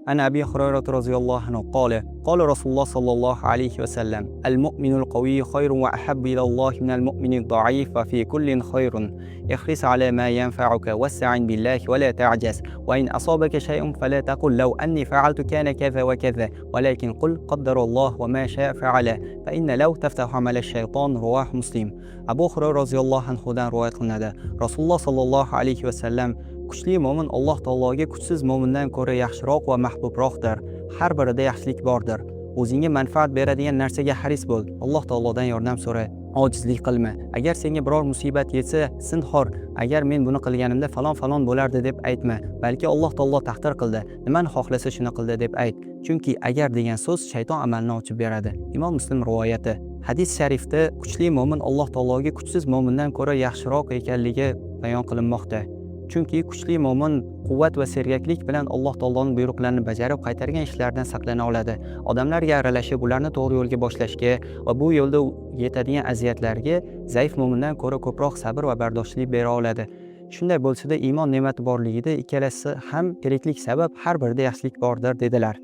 عن أبي هريرة رضي الله عنه قال: قال رسول الله صلى الله عليه وسلم: المؤمن القوي خير وأحب إلى الله من المؤمن الضعيف، وفي كل خير. احرص على ما ينفعك واستعن بالله ولا تعجز، وإن أصابك شيء فلا تقل لو أني فعلت كان كذا وكذا، ولكن قل قدر الله وما شاء فعل، فإن لو تفتح عمل الشيطان. رواه مسلم. Abu Hurayra roziyallohu anhudan rivoyat qilinadi. Rasululloh sollallohu alayhi vasallam: "Kuchli mo'min Alloh taologa kuchsiz mo'mindan ko'ra yaxshiroq va mahbubroqdir. Har birida yaxshilik bordir. O'zingga manfaat beradigan narsaga haris bo'l. Alloh taolodan yordam so'ra. Ojizlik qilma. Agar senga biror musibat yetsa, zinhor agar men buni qilganimda falon falon bo'lardi deb aytma, balki Alloh taolo taqdir qildi, nimani xohlasa shuni qildi deb ayt. Chunki agar degan so'z shayton amalini ochib beradi." Imom Muslim rivoyati. Hadis sharifda kuchli mo'min Alloh taologa kuchsiz mo'mindan ko'ra yaxshiroq ekanligi bayon qilinmoqda. Chunki kuchli mo'min quvvat va sergaklik bilan Alloh taoloning buyruqlarini bajarib, qaytargan ishlardan saqlana oladi. Odamlarga aralashib, ularni to'g'ri yo'lga boshlashga va bu yo'lda yetadigan aziyatlarga zaif mo'mindan ko'ra ko'proq sabr va bardoshlik bera oladi. Shunday bo'lsa-da, iymon ne'mati borligida ikkalasi ham tiriklik sabab har birida yaxshilik bordir, dedilar.